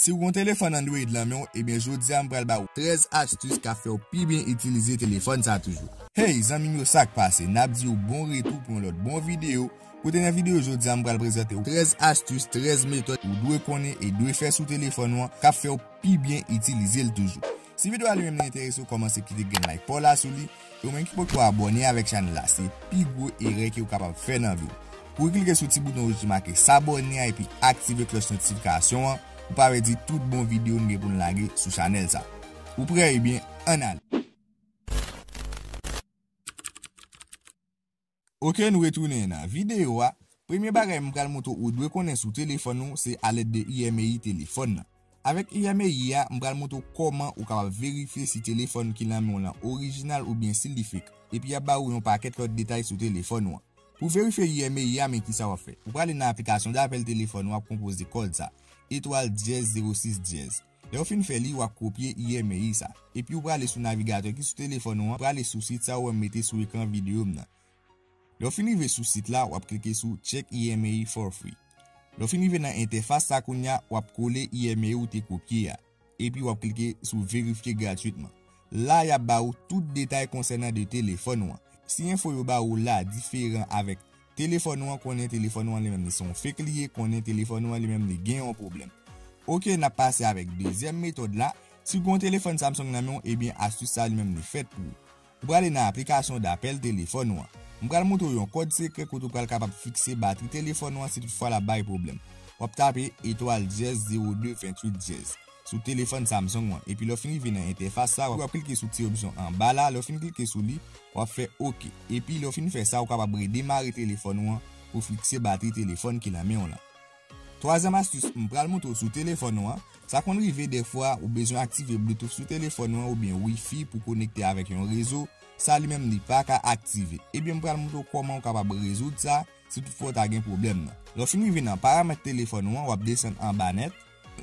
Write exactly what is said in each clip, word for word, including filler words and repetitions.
Si w gen yon telefòn Android nan men w, ebyen jodi a m pral ba w trèz astis k ap fè w pi byen itilize telefòn sa toujou. Hey, zanmi m yo, sa k pase? N ap di w bon retou pou yon lòt bon videyo. Kote nan videyo jodi a, m pral prezante w trèz astis, trèz metòd ou dwe konnen e dwe fè sou telefòn ou an k ap fè w pi byen itilize l toujou. Si videyo a li menm li enterese w, kòmanse kite grenn like pa w la sou li. E ou menm ki poko abòne avèk chanèl la, se pi gwo erè ke w kapab fè nan vi w. Kouri klike sou ti bouton wouj ki make s'abonner a epi aktive klòch notifikasyon an pou pa pèdi tout bon videyo n gen pou n lage sou chanèl sa. Ou prè? Ebyen, ann ale. Oke, nou retounen nan videyo a. Premye bagay m pral montre w ou dwe konnen sou telefòn ou se alèd de I M E I telefòn nan. Avèk I M E I a, m pral montre w kòman ou kapab verifye si telefòn ki nan men w lan orijinal oubyen si li fake. Epi y ap ba w yon pakèt lòt detay sou telefòn ou an. Pou verifye I M E I a, men kisa w ap fè. Ou prale nan aplikasyon dapèl telefòn ou, w ap konpoze kòd sa, etwal dyèz zewo sis dyèz. Lè w fin fè li, w ap kopye I M E I sa. Epi ou prale sou navigatè ki sou telefòn ou an, prale sou sit sa ou wè m mete sou ekran videyo m nan. Lè w fin rive sou sit la, w ap klike sou Check I M E I for free. Lè w fin rive nan entèfas sa kounye a, w ap kole I M E I ou te kopye a. Epi w ap klike sou Verifye gratwitman. La, y ap ba ou tout detay konsènan de telefòn ou an. Si enfo yo ba ou la diferan avèk telefòn ou an, konnen telefòn ou an li menm li se yon fake li ye, konnen telefòn ou an li menm li gen yon pwoblèm. Oke, n ap pase avèk dezyèm metòd la. Si w gen yon telefòn Samsung nan men w, ebyen astis sa li menm li fèt pou ou. Ou prale nan aplikasyon dapèl telefòn ou an. M pral montre w yon kòd sekrè kote w pral kapab fikse batri telefòn ou an si toutfwa l ap bay pwoblèm. W ap tape etwal dyèz zewo de venntuit dyèz sou telefòn Samsung ou an. Epi lè w fin rive nan entèfas sa, w ap klike sou ti opsyon anba la. Lè w fin klike sou li, w ap fè oke. Epi lè w fin fè sa, ou kapab redemare telefòn ou an pou fikse batri telefòn ki nan men w lan. Twazyèm astis m pral montre w sou telefòn ou an. Sa konn rive dèfwa ou bezwen aktive Bluetooth sou telefòn ou an oubyen Wi-Fi pou konekte avèk yon rezo, sa li menm li pa ka aktive. Ebyen, m pral montre w kòman ou kapab rezoud sa si toutfwa w ta gen pwoblèm nan. Lè w fin rive nan paramèt telefòn ou an, w ap desann anba nèt.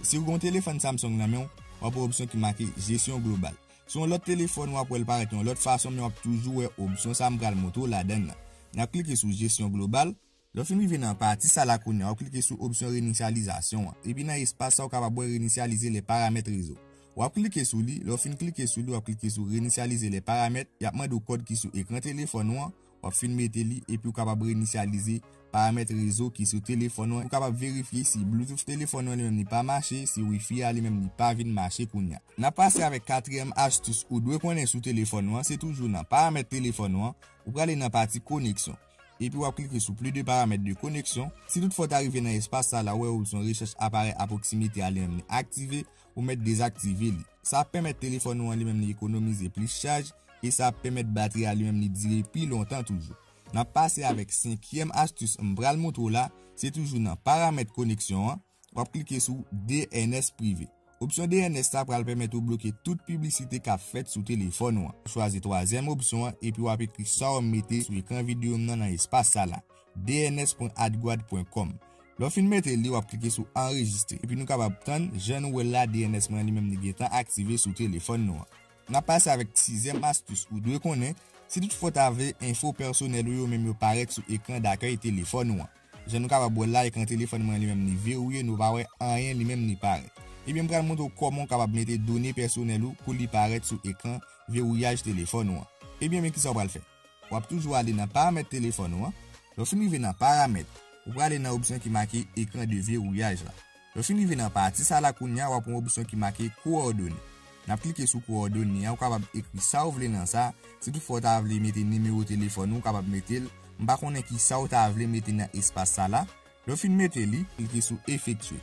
Si w gen yon telefòn Samsung nan men w, w ap wè opsyon ki make Jesyon global. Si yon lòt telefòn, w ap wè l parèt yon lòt fason, men w ap toujou wè opsyon sa m pral montre w ladan l lan. N ap klike sou Jesyon global. Lè w fin rive nan pati sa la kounye a, w ap klike sou opsyon renisyalizasyon an. Epi nan espas sa, w kapab wè renisyalize lè paramèt rezo. W ap klike sou li, lè w fin klike sou li, w ap klike sou renisyalize lè paramèt, y ap mande w kòd ki sou ekran telefòn ou an, w ap fin mete li, epi w kapab renisyalize paramèt rezo ki sou telefòn ou an. Ou kapab verifye si Bluetooth telefòn ou an li menm li pa mache, si Wi-Fi a li menm li pa vin mache kounye a. N ap pase avèk katriyèm astis ou dwe konnen sou telefòn ou an, se toujou nan paramèt telefòn ou an, ou prale nan pati koneksyon. Epi w ap klike sou Plus de paramètres de connexion. Si toutfwa w ta rive nan espas sa la, w wè opsyon rechèch aparèy a pwoksimite a li menm li aktive, ou mèt dezaktive li. Sa ap pèmèt telefòn ou an li menm li ekonomize plis chaj, e sa ap pèmèt batri a li menm li dire pi lontan toujou. N ap pase avèk senkyèm astis m pral montre w la, se toujou nan paramèt koneksyon an, w ap klike sou D N S prive. Opsyon D N S sa pral pèmèt ou bloke tout piblisite k ap fèt sou telefòn ou an. Chwazi twazyèm opsyon an epi w ap ekri sa w mete sou ekran videyo m nan nan espas sa la, D N S pwen adguad pwen com. Lè w fin mete li, w ap klike sou anrejistre. Epi nou kapab tann jan nou wè l la, D N S mwen li menm li gentan aktive sou telefòn nou an. N ap pase avèk sizyèm astis ou dwe konnen, si toutfwa w ta vle enfo pèsonèl ou yo menm yo parèt sou ekran dakèy telefòn ou an. Jan nou kapab wè l la, ekran telefòn mwen li menm li verouye, nou pa wè anyen li menm li parèt. Ebyen, m pral montre w kòman w kapab mete done pèsonèl ou pou li parèt sou ekran verouyaj telefòn ou an. Ebyen, men kisa w pral fè? W ap toujou ale nan paramèt telefòn ou an. Lè w fin rive nan paramèt, ou prale nan opsyon ki make ekran de verouyaj la. Lè w fin rive nan pati sa la kounye a, w ap wè yon opsyon ki make kowòdone. N ap klike sou kowòdone a, ou kapab ekri sa w vle nan sa. Si toutfwa w ta vle mete nimewo telefòn ou, ou kapab mete l. M pa konnen kisa w ta vle mete nan espas sa la. Lè w fin mete li, klike sou efektye.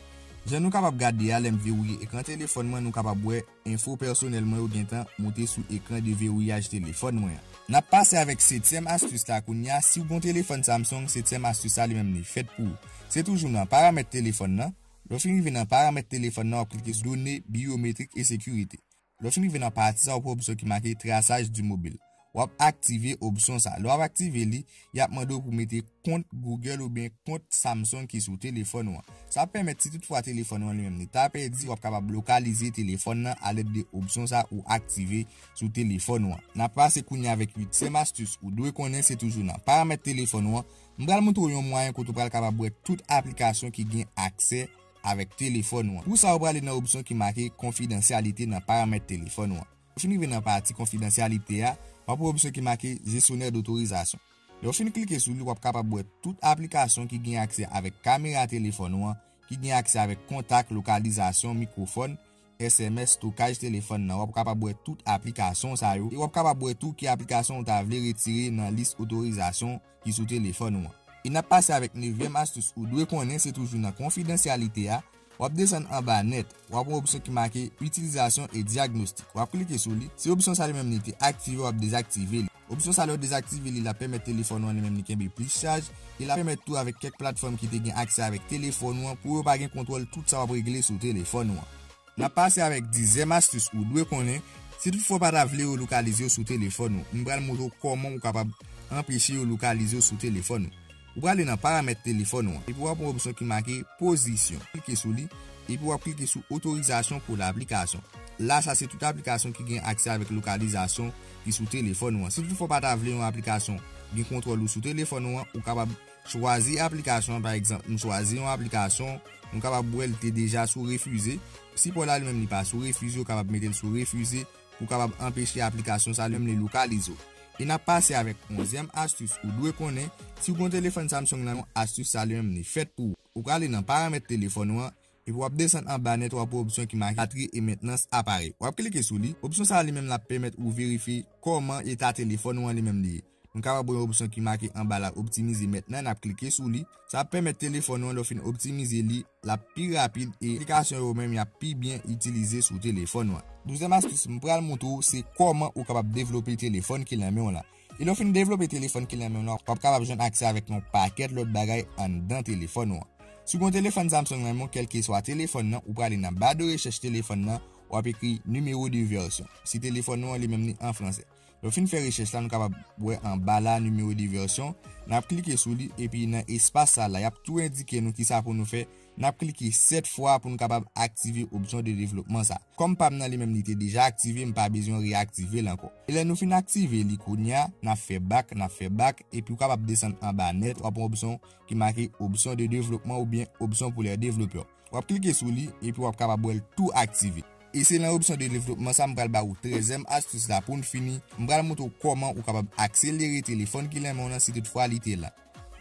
Jan nou kapab gade a, lè m verouye ekran telefòn mwen, nou kapab wè enfo pèsonèl mwen yo gentan moute sou ekran de verouyaj telefòn mwen an. N ap pase avèk setyèm astis la kounye a. Si w gen yon telefòn Samsung, setyèm astis sa li menm li fèt pou ou. Se toujou nan paramèt telefòn nan. Lè w fin rive nan paramèt telefòn nan, w ap klike sou done byometrik e sekirite. Lè w fin rive nan pati sa, w ap wè opsyon ki make trasaj di mobil. W ap aktive opsyon sa. Lè w ap aktive li, y ap mande w pou mete kont Google oubyen kont Samsung ki sou telefòn ou an. Sa ap pèmèt si toutfwa telefòn ou an li menm li ta pèdi, w ap kapab lokalize telefòn nan alèd de opsyon sa ou aktive sou telefòn ou an. N ap pase kounye a avèk uityèm astis ou dwe konnen, se toujou nan paramèt telefòn ou an. M pral montre w yon mwayen kote w pral kapab wè tout aplikasyon ki gen aksè avèk telefòn ou an. Pou sa, ou prale nan opsyon ki make konfidansyalite nan paramèt telefòn ou an. Lè w fin rive nan pati konfidansyalite a, w ap wè opsyon ki make jesyonè dotorizasyon. Lè w fin klike sou li, w ap kapab wè tout aplikasyon ki gen aksè avèk kamera telefòn ou an, ki gen aksè avèk kontak, lokalizasyon, mikwofòn, S M S, stokaj telefòn nan. W ap kapab wè tout aplikasyon sa yo. E w ap kapab wè tou ki aplikasyon ou ta vle retire nan lis otorizasyon ki sou telefòn ou an. E n ap pase avèk nevyèm astis ou dwe konnen, se toujou nan konfidansyalite a. W ap desann anba nèt, w ap wè opsyon ki make itilizasyon e dyagnostik. W ap klike sou li. Si opsyon sa li menm li te aktive, w ap dezaktive li. Opsyon sa lè w dezaktive li, l ap pèmèt telefòn ou an li menm li kenbe plis chaj, e l ap pèmèt tou avèk kèk platfòm ki te gen aksè avèk telefòn ou an pou yo pa gen kontwòl tout sa w ap regle sou telefòn ou an. N ap pase avèk dizyèm astis ou dwe konnen, si toutfwa w pa ta vle yo lokalize w sou telefòn ou, m pral montre w kòman ou kapab anpeche yo lokalize w sou telefòn ou. Ou prale nan paramèt telefòn ou an, epi w ap wè opsyon ki make pozisyon. Klike sou li, epi w ap klike sou otorizasyon pou laplikasyon. La, sa se tout aplikasyon ki gen aksè avèk lokalizasyon ki sou telefòn ou an. Si toutfwa w pa ta vle yon aplikasyon gen kontwòl ou sou telefòn ou an, ou kapab chwazi aplikasyon an. Pa egzanp, m chwazi yon aplikasyon, nou kapab wè l te deja sou refize. Sipò la li menm li pa sou refize, ou kapab mete l sou refize pou w kapab anpeche aplikasyon sa li menm li lokalize w. E n ap pase avèk onzyèm astis ou dwe konnen, si w gen yon telefòn Samsung nan men w, astis sa li menm li fèt pou ou. Ou prale nan paramèt telefòn ou an, epi w ap desann anba nèt, w ap wè opsyon ki make batri e mentnans aparèy. W ap klike sou li. Opsyon sa li menm l ap pèmèt ou verifye kòman eta telefòn ou an li menm li ye. Nou kapab wè yon opsyon ki make anba la, optimize mentnan, n ap klike sou li. Sa ap pèmèt telefòn ou an, lè w fin optimize li, l ap pi rapid e aplikasyon yo menm y ap pi byen itilize sou telefòn ou an. Douzyèm astis, m pral montre w se kòman ou kapab devlope telefòn ki nan men w lan. E lè w fin devlope telefòn ki nan men w lan, w ap kapab jwenn aksè avèk yon pakèt lòt bagay anndan telefòn ou an. Si w gen yon telefòn Samsung nan men w, kèlkeswa telefòn nan, ou prale nan ba de rechèch telefòn nan, w ap ekri numéro de version. Si telefòn ou an li menm li an fransè. Lè w fin fè rechèch la, nou kapab wè anba la, numéro de version. N ap klike sou li, epi nan espas sa la, y ap tou endike nou kisa pou nou fè. N ap klike sèt fwa pou nou kapab aktive opsyon de devlopman sa. Kòm pa m nan li menm li te deja aktive, m pa bezwen reyaktive l ankò. E lè nou fin aktive li kounye a, n ap fè bak, n ap fè bak, epi w kapab desann anba nèt, w ap wè opsyon ki make opsyon de devlopman oubyen opsyon pou lè devlopè. W ap klike sou li, epi w ap kapab wè l tou aktive. E se nan opsyon de devlopman sa m pral ba ou trèzyèm astis la pou n fini. M pral montre w kòman ou kapab akselere telefòn ki nan men w lan si toutfwa li te la.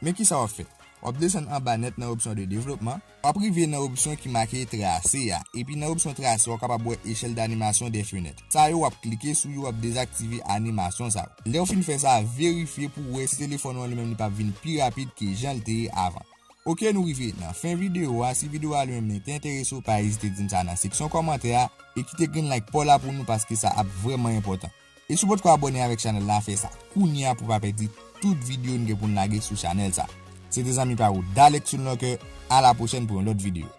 Men kisa w ap fè? W ap desann anba nèt nan opsyon de devlopman. W ap rive nan opsyon ki make trase a. Epi nan opsyon trase, w ap kapab wè échelle d'animation des fenêtres. Sa yo, w ap klike sou yo, w ap dezaktive animasyon sa yo. Lè w fin fè sa, verifye pou w wè si telefòn ou an li menm li p ap vin pi rapid ke jan l te ye avan. Oke, nou rive nan fen videyo a. Si videyo a li menm li te enterese w, pa ezite di m sa nan seksyon kòmantè a e kite grenn like pa w la pou nou, paske sa ap vrèman enpòtan. E si w potko abòne avèk chanèl la, fè sa kounye a pou w pa pèdi tout videyo n gen pou n lage sou chanèl sa. Se te zanmi pa ou Dalex Sounlocker, a la pwochèn pou yon lòt videyo.